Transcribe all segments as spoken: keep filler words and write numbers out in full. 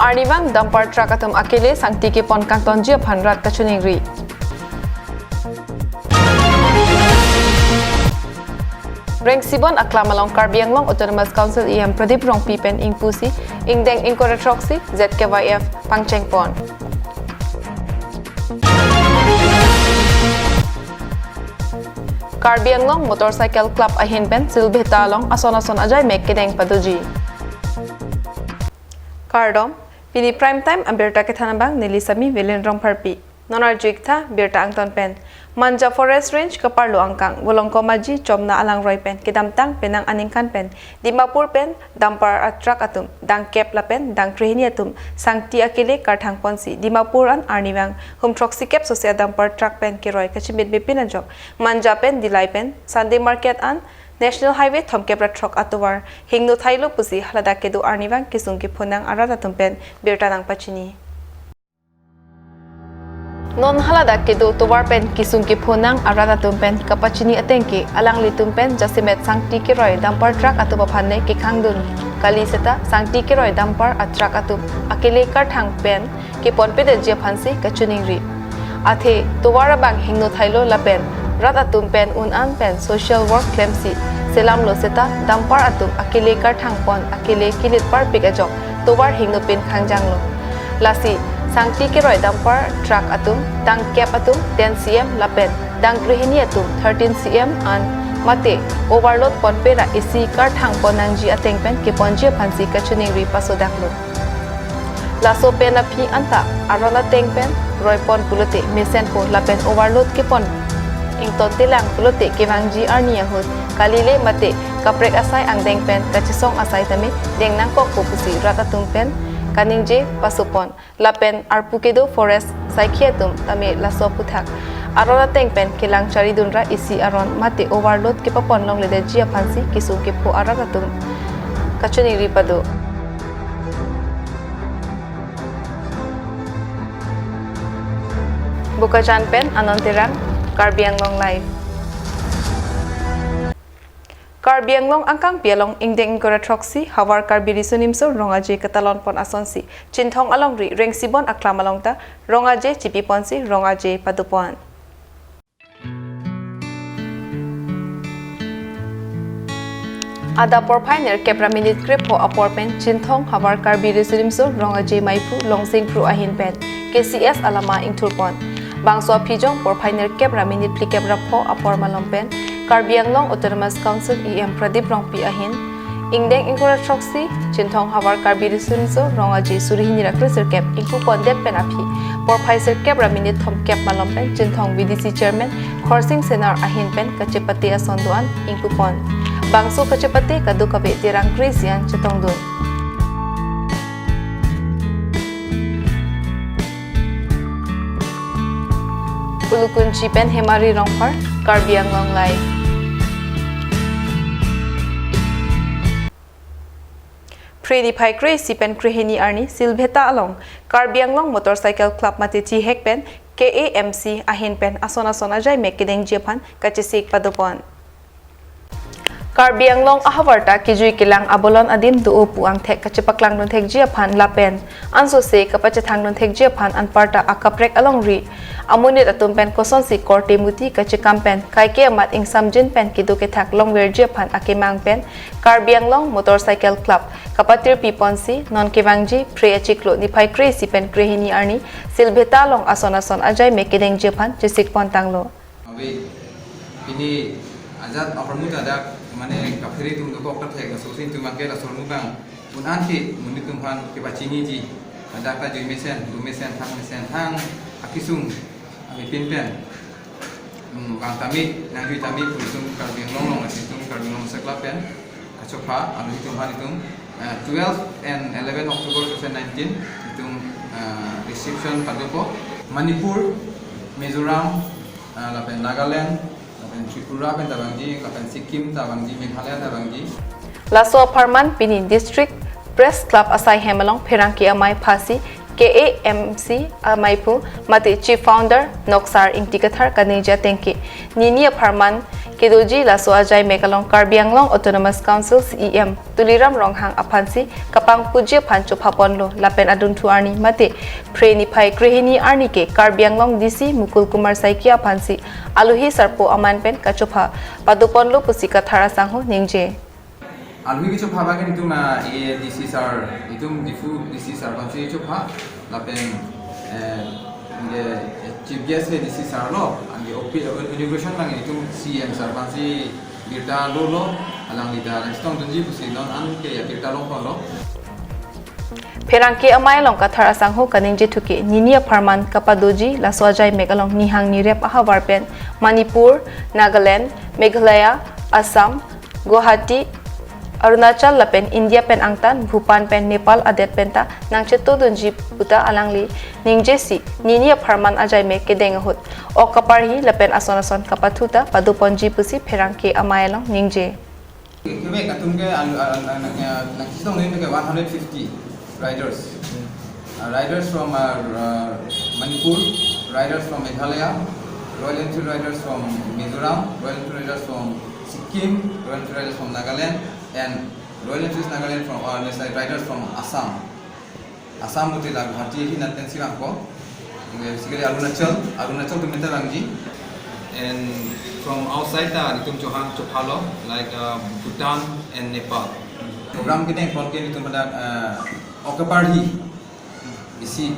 Arnivang dumper truck atum akele sangti kepon kangtonji aphan rat kachiningri. Rengsibon aklam along Karbi Anglong Autonomous Council E M Pradip Rongpi pen ingpusi ingdeng ingkoi ra throksi Z K Y F pangchengpon. Karbi Anglong Motorcycle Club ahin pen Silbheta along ason ason ajai mek kedeng padoji. Kardom, pini Prime Time abirta kethan abang neli Sami Velen Rongpharpi. Non arju-ik tha birta angton pen. Manja Forest Range kaparlo angkang Volongkom Aji Chomna alangroi pen kedamtang penang aningkan pen Dimapur pen dumper a truck atum dangkep lapen dangkrehini atum sangti akele karthang ponsi Dimapur an arnivang hum throksikep sose a dumper truck pen keroi kachimit mepin ajok Manja pen Dillai pen Sunday Market an National Highway thomkep ra throk atovar hingno thailo pusi haladak kedo arnivang kesung kephonang arat atum pen birta nangpachini. Non haladak kedo tovar pen kesung kephonang arat atum pen kapachini ateng ke alanglitum pen jasemet sangti keroi dumper truck atum aphan le kekhangdun kali seta sangti keroi dumper a truck atum akele karthang pen keponpedeji aphansi kachiningri. Athe tovar abang hingno thailo lapen rat atum pen un-an pen social work klemsi selamlo seta dumper atum akele karthang pon akele kilit parpik ajok tovar hingno pen khangjanglo. Lasi sangti keroi dumper truck atum dangkep atum ten C M lapen dangkrehini atum thirteen C M an mate overload ponpe ra isi karthang pon nangji ateng pen keponji aphansi kachiningri pasodaklo. Laso pen aphi anta aron ateng pen roi pon pulote mesenpo lapen overload kepon ingtontelang pulote kevangji arni ahut kalile mate kaprek asai angdeng pen kachesong asai tame deng nangkokpo pusi rat atum pen kaningje pasopon. Lapen arpu kedo forest saikhi atum tame laso aphuthak aron ateng pen kelang charidun ra isi aron mate overload kepapon longledetji aphansi kesung kepho arat atum kachiningri pado. Bokajan pen Anand Terang, Karbi Anglong Live. Karbi Anglong angkangpi along ingdeng ingkoi ra throksi havar Karbi Riso Nimso Rong Aje katalon pon asonsi Chinthong alongri Rengsibon aklam along ta Rong Aje chipi ponsi Rong Aje padopon. Adap porphai nerkep ra minit krepho apor pen Chinthong havar Karbi Riso Nimso Rong Aje maiphu Longsing Kro ahin pen K C S alama ingthurpon. Bangso aphi jong porphai nerkep ra minit phlikep ra pho apor malom pen Karbi Anglong Autonomous Council E M Pradip Rongpi ahin ingdeng ingkoi ra throksi Chinthong havar Karbi Riso Nimso Rong Aje suri hini ra kre sirkep ingpupon det pen aphi porphai sirkep ra minit thomkep malom pen Chinthong V D C Chairman Khorsing Senar ahin pen kachepate ason do-an ingpupon. Bangso kachepate kadokave Terang kre-isi an chetongdun. Ulukunchi pen Hemari Rongphar, Karbi Anglong Live. Phre niphai kre-isi pen krehini arni Silbheta along Karbi Anglong Motorcycle Club mate chihek pen K A M C ahin pen ason ason ajai mek kedengji aphan kachesik padopon. Karbi Anglong ahavar ta kejui kelang abolon adim do-o pu angthek kachepaklangdun thekji aphan lapen ansose kapachethangdun thekji aphan anparta akaprek alongri amonit atum pen kosonsi korte muti kachekam pen kaike amat ingsamjin pen kedo kethak longverji aphan akemang pen Karbi Anglong Motorcycle Club kapatirpi ponsi non kevangji Phre achiklo niphai kre-isi pen krehini arni Silbheta along ason ason ajai mek kedengji aphan chesik pontanglo. Ave, pini ajat ahormu ta dak, mane, kaphere atum dokok ta thek, laso si itum abang ke laso ahormu abang un-an ke monit atum aphan kepachiniji, ladak ta jui mesen, lu mesen, thang mesen, thang akesung, ave, pin pen. Hmm, bang tame, nangjui tame, pu itum Karbi Anglong along, lasi itum Karbi Anglong Motorcycle Club pen kachopha, ave, itum aphan itum, eh, twelve and eleven October two thousand nineteen, itum, eh, reception padopo. Manipur, Mizoram, ah, lapen Nagaland, lapen Tripura pen ta vangji, lapen Sikkim ta vangji, Meghalaya ta vangji. Laso apharman pini District Press Club asai hem along pherangke amei phasi K A M C ameiphu mate Chief Founder Noksar Ingti Kathar kaningje ateng ke nini apharman Kedoji laso ajaimek along Karbi Anglong Autonomous Council C E M Tuliram Ronghang aphansi kapangpuji aphan chophaponlo lapen adunthu arni mate Phre niphai krehini arni ke Karbi Anglong D C Mukul Kumar Saikia aphansi alohi sarpo aman pen kachopha padoponlo pusi Kathar asangho ningje. Alohi kachopha abang ke itum A D C sir, itum Diphu D C sir aphansi chopha lapen eh, nge chief guest ke D C sir lo, anke opi inauguration abang itum C M sir aphansi birta lolo, alangli ta nangchetongdunji pusi non an ke ya birta longponlo. Pherangke amei along Kathar asangho kaningje thuke nini apharman kapadoji laso ajaimek along nihang nirep ahavar pen Manipur, Nagaland, Meghalaya, Assam, Guwahati, Arunachal lapen India pen angtan Bhutan pen Nepal adet penta nangchetodunji puta alangli ningjesi nini apharman ajaimek kedeng ahut ok kaparhi lapen ason ason kapathu ta padoponji pusi pherangke amei along ningje. Kevek atum ke alu alu nangchetongdun ke one hundred fifty riders. Uh, riders from uh, uh, Manipur, riders from Meghalaya, Royal Enfield riders from Mizoram, Royal Enfield riders from Sikkim, Royal Enfield riders from Nagaland, and Royal Enfield Nagaland from, uh, let's say, riders from Assam. Assam mute la Guwahati ahin lapen si vangpo. Basically Arunachal, Arunachal atum mete vangji. And from outside ta itum chohang chophalo, like uh, Bhutan and Nepal. Program kedengpon ke itum pada uh, ok kaparhi isi,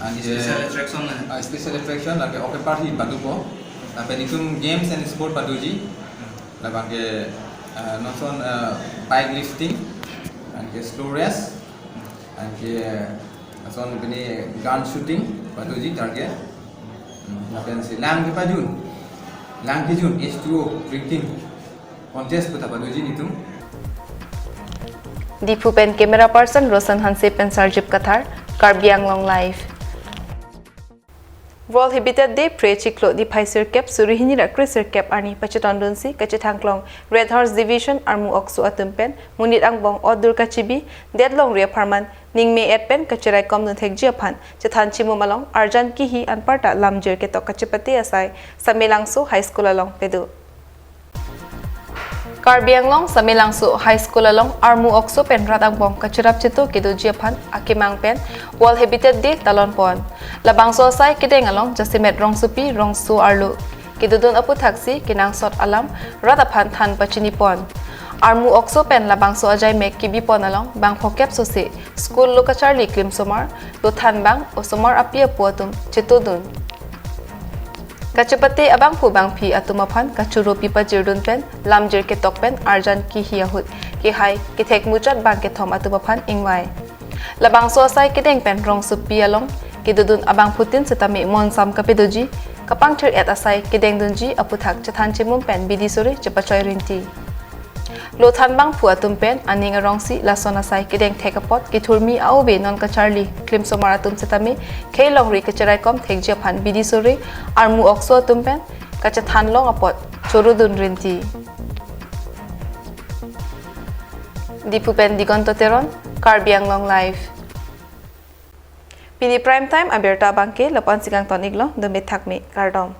and special attraction na? Uh, special attraction lake ok kaparhi padopo. Lapen itum games and sport padoji. Labang ke uh, non ason uh, bike lifting, anke slow race, anke uh, ason bini gun shooting padoji target. Hmm, lapen si lang kepajun, lang kejun, H two O drinking contest puta padoji nitum. Diphu pen camera person Roshan Hanse pen Sarjip Kathar, Karbi Anglong Live. World Habitat Day Phre chiklo niphai sirkep suri hini ra kre sirkep arni pachetongdunsi kachethangklong Red Horse Division armu okso atum pen monit angbong odur kachibi det longri apharman ningme et pen kachiraikomdun thekji aphan chethan chimum along arjan kihi anparta lamjir ketok kachepate asai Samelangso High School along pado. Karbi Anglong Samelangso High School along armu okso pen rat angbong kachirap cheto kedoji aphan akemang pen World Habitat Day talonpon. Labangso asai kedeng along jasemet rongsopi rongso arlo kedodun aputhaksi kenangsot alam rat aphan than pachinipon. Armu okso pen labangso ajaimek kibipon along bang phokep sose school lo kacharli klimsomar, lothan bang osomar api apo atum chetodun. Kachepate abangphu bangphi atum aphan kachoro pi pajirdun pen lamjir ketok pen arjan kihi ahut kehai kethek muchot bang kethom atum aphan ingvai. Labangso asai kedeng pen rongsopi along kedodun abangphutin setame monsam kapedoji kapangthir et asai kedengdunji aputhak chethan chimum pen bidi sore chepachoi rinti. Lothan bangphu atum pen aning arongsi lason asai kedeng thek apot kethurmi aobe non kacharli klimsomar atum setame khei longri kachiraikom thekji aphan bidi sore armu okso atum pen kachethan long apot chorodun rinti. Diphu pen Digonto Teron, Karbi Anglong Live. Pini prime time abirta abangke lapu-an si kangton iklo, dome thakme, kardom.